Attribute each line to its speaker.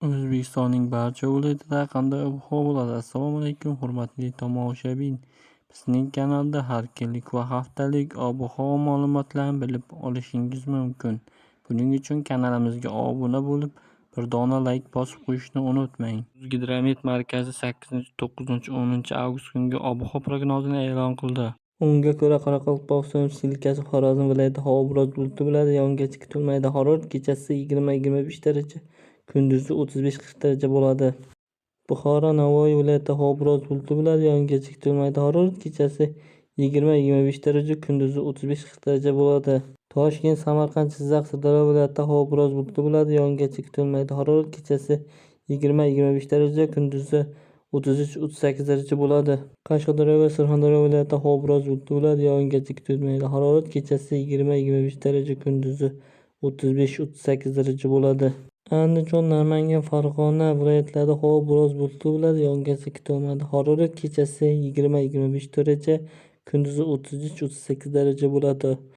Speaker 1: O'zbekistonning barcha viloyatlarida qanday ob-havo bo'ladi? Assalomu alaykum, hurmatli tomoshabin. Bizning kanalda har kunlik va haftalik ob-havo ma'lumotlarini bilib olishingiz mumkin. Buning uchun kanalimizga obuna bo'lib, bir dona layk bosib qo'yishni unutmang. O'zgidromet markazi 8, 9, 10 avgust kungi ob-havo prognozini e'lon qildi.
Speaker 2: Unga ko'ra, Qoraqalpog'iston Respublikasi, Xorazm viloyatida havo biroz bulutli bo'ladi, yog'ingarchilik kutilmaydi. Harorat kechasi 20-25 daraja, kunduzi 35-40 daraja bo'ladi. Buxoro, Navoiy viloyatida havo biroz bulutli bo'ladi, yog'ingarchilik kutilmaydi. Harorat kechasi 20-25 daraja, kunduzi 35-40 daraja bo'ladi. Toshkent, Samarqand, Jizzax, Sirdaryo viloyatida havo biroz bulutli bo'ladi, yog'ingarchilik kutilmaydi. Harorat kechasi 20-25 daraja, kunduzi 33-38 daraja bo'ladi. Qashqadaryo va Surxondaryo viloyatida havo biroz bulutli bo'ladi, yog'ingarchilik kutilmaydi. Harorat kechasi 20-25 daraja, kunduzi 35-38 daraja bo'ladi. Andijon, Namangan, Farg'ona viloyatlarida havo biroz bulutli bo'ladi, yog'ingarchilik kutilmaydi. Harorat kechasi 20-25 daraja, kunduzi 33-38 daraja bo'ladi.